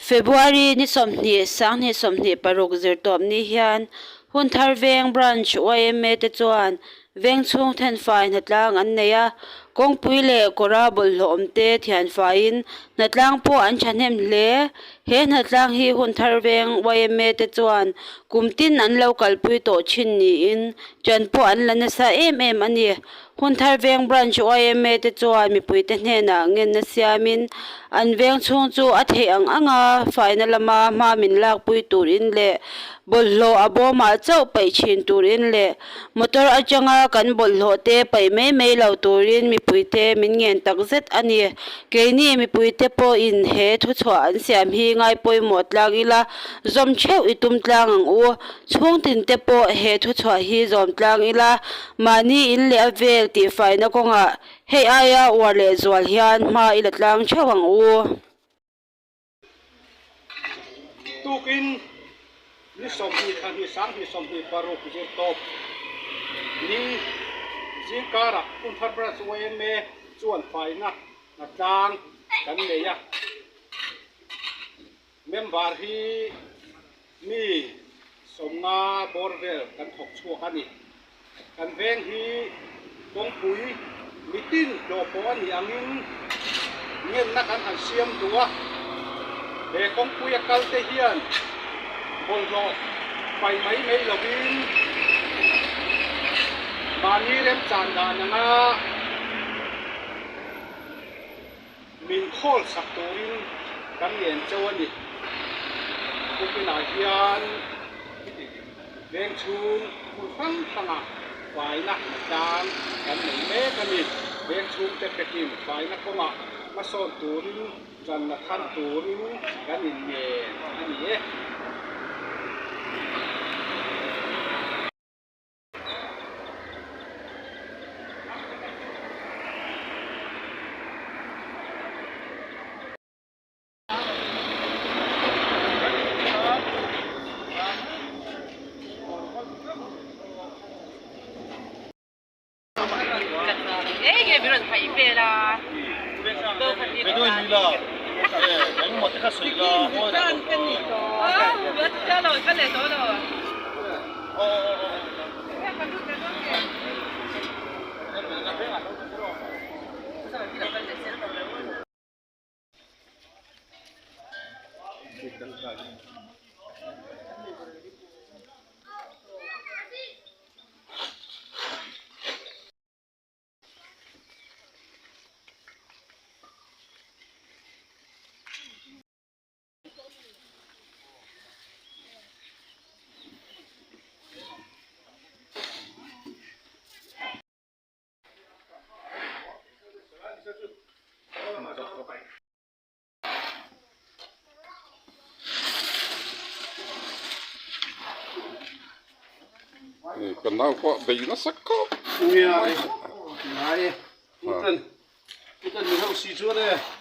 February ni 20, 2026 zirtawp ni hian Hunthar Veng Branch yma te chuan veng chhung thenfai hnatlang an nei a, kawngpui leh kawra bawlhhlawh awm te thianfaiin hnatlang pawh an thahnem hle. He hnatlang hi Hunthar Veng yma te chuan kum tin an lo kalpui tawh thin niin ṭan pawh an la nasa em em a ni. Hunthar Veng Branch yma te chuan mipuite hnenah ngenna siamin an veng chhung chu a theih ang anga faina lama hma min lakpui turin leh bawlhhlawh a bawmah chauh paih thin turin leh motor atanga kan bawlhhlawh te paih mai mai lo turin mipuite min ngen tak zet a ni. Keini mipuite pawhin he thuchhuah an siam hi ngai pawimawh tlang ila zawm theuh i tum tlang ang u. Chhungtin te pawh he thuchhuah hi zawm tlang ila, mahni in leh a vel tihfaina kawngah hei aia uar leh zual hian hma i la tlang theuh ang u. Tukin ni 20 thla hnih 20 26 zirtawp ni zingkarah Hunthar Branch yma chuan faina hnatlang kan nei a. Member hi mi 50 bawr vel kan thawk chhuak a ni. Kan veng hi kawngpui mitin hlawh pawh a nih angin ngenna kan han siam duh a. He kawngpui a kal te hian bawlhhlawh paih mai mai lovin mahni remchan dan anga Min khawl sak turin kan ngen chauh a ni. Pukinah hian veng chhung hmun hrang hrangah faina tlang kan nei mek a ni. Veng chhungte pekin faina kawngah hmasawn turin channa thar turin kan inngen a ni e. Ka nau pawh bei nasa khawp mai. Ngai e, ngai e.